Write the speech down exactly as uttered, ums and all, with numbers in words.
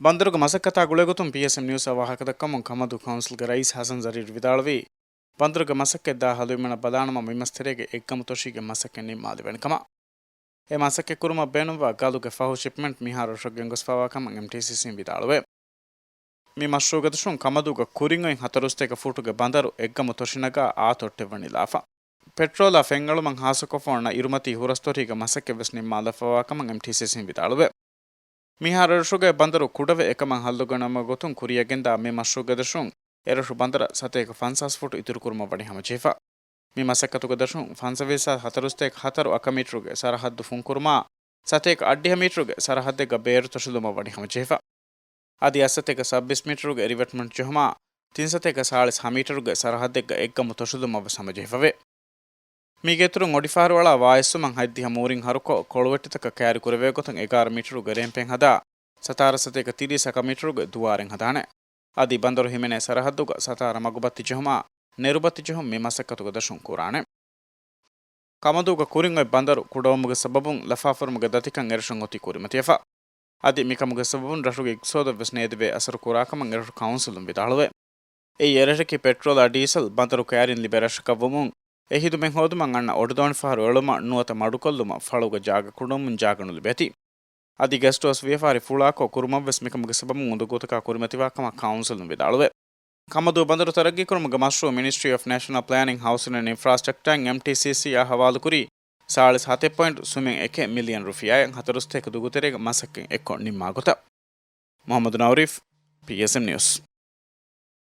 ބަނދަރުގެ މަސައްކަތާ ގުޅޭގޮތުން ޕީއެސްއެމް ނިއުސްއަށް ވާހަކަދައްކަމުން ކަމަދޫ ކައުންސިލްގެ ރައީސް ހަސަން ޒަރީރު ވިދާޅުވީ، ބަނދަރުގެ މަސައްކަތް ދާ ހަލުވިމަނަށް ބަލާނަމަ މި މަސްތެރޭގެ އެއްގަމު ތޮށީގެ މަސައްކަތް ނިންމާލެވޭނެ ކަމަށް. އެ މަސައްކަތްކުރުމަށް ބޭނުންވާ ގަލުގެ ފަހު ޝިޕްމަންޓް މިހާރު ރަށަށް ގެންގޮސްފަވާ ކަމަށް އެމްޓީސީސީން ވިދާޅުވޭ. މި މަޝްރޫއުގެ ދަށުން ކަމަދޫގަ ކުރިން އޮތް ހަތަރުސަތޭކަ ފޫޓުގެ ބަނދަރު އެއްގަމު ތޮށިނަގާ އާ ތޮއްޓެއް ވަނީ ލާފަ. ޕެޓްރޯލާ ފެންއަޅުމަށް ހާއްސަކޮށްފަ އޮންނަ އިރުމަތީ ހުރަސްތޮށީގެ މަސައްކަތްވެސް ނިންމާލައްވަވާ ކަމަށް އެމްޓީސީސީން ވިދާޅުވޭ. މިހާރު ރަށުގެ ބަނދަރު ކުޑަވެ އެކަމަށް ހައްލުގަނަމުގެ ގޮތުން ކުރިއަށްގެންދާ މި މަޝްރޫއުގެ ދަށުން އެރަށު ބަނދަރަށް ސަތޭކަ ފަންސާސް ފޫޓު އިތުރުކުރުމަށް ވަނީ ހަމަޖެހިފަ. މި މަސައްކަތުގެ ދަށުން ފަންސަވީސް ހާސް ހަތަރުސަތޭކަ ހަތަރު އަކަ މީޓަރުގެ ސަރަހައްދު ފުންކުރުމާ، ސަތޭކަ އަށްޑިހަ މީޓަރުގެ ސަރަހައްދެއްގަ ބޭރު ތޮށިލުމަށް ވަނީ ހަމަޖެހިފަ. އަދި އަށްސަތޭކަ ސައްބީސް މީޓަރުގެ ރިވެޓްމަންޓް ޖެހުމާ، ތިންސަތޭކަ ސާޅީސް ހަ މީޓަރުގެ ސަރަހައްދެއްގަ އެއްގަމު ތޮށިލުމަށްވެސް ހަމަޖެހިފަވޭ. މީގެ އިތުރުން އޮޑިފަހަރުއަޅާ ވާއެއްސުމަށް ހަތްދިހަ މޫރިން ހަރުކޮށް، ކޮޅުވެއްޓިތަކަށް ކައިރި ކުރެވޭ ގޮތުން އެގާރަ މީޓަރުގެ ރޭމްޕެއް ހަދާ، ސަތާރަ ސަތޭކަ ތިރީސް އަކަ މީޓަރުގެ ދުވާރެއް ހަދާނެ. އަދި ބަނދަރު ހިމެނޭ ސަރަހައްދުގަ ސަތާރަ މަގުބައްތި ޖެހުމާ، ނެރުބައްތި ޖެހުން މި މަސައްކަތުގެ ދަށުން ކުރާނެ. ކަމަދޫގަ ކުރިން އޮތް ބަނދަރު ކުޑަވުމުގެ ސަބަބުން ލަފާފަރުމުގެ ދަތިކަން އެރަށުން އޮތީ ކުރިމަތިވެފަ. އަދި މިކަމުގެ ސަބަބުން ރަށުގެ އިގްތިސޯދަށްވެސް ނޭދެވޭ އަސަރު ކުރާކަމަށް އެރަށު ކައުންސިލުން ވިދާޅުވޭ. އެއީ އެރަށަކީ ޕެޓްރޯލާ ޑީސަލް ބަނދަރު ކައިރިން ލިބޭ ރަށަކަށްވުމުން، އެ ހިދުމަތް ހޯދުމަށް އަންނަ އޮޑުދޯނިފަހަރު އެޅުމަށް ނުވަތަ މަޑުކޮށްލުމަށް ފަޅުގަ ޖާގަ ކުޑަވުމުން ޖާގަ ނުލިބޭތީ. އަދި ގެސްޓް ހައުސް ވިޔަފާރި ފުޅާކޮށް ކުރުމަށްވެސް މިކަމުގެ ސަބަބުން އުނދަގޫތަކާ ކުރިމަތިވާ ކަމަށް ކައުންސިލުން ވިދާޅުވޭ. ކަމަދޫ ބަނދަރު ތަރައްގީކުރުމުގެ މަޝްރޫއު މިނިސްޓްރީ އޮފް ނޭޝަނަލް ޕްލޭނިން، ހައުސިން އެންޑް އިންފްރާސްޓްރަކްޗާއިން، އެމްޓީސީސީ، އާ ހަވާލުކުރީ ސާޅީސް ހަތެއް ޕޮއިންޓް ސުމެއް އެކެއް މިލިއަން ރުފިޔާއެއް ހަތަރުސަތޭކަ ދުގުތެރޭގެ މަސައްކަތް އެއްކޮށް ނިންމާ ގޮތަށް. މުހައްމަދު ނައުރީފް، ޕީއެސްއެމް ނިއުސް.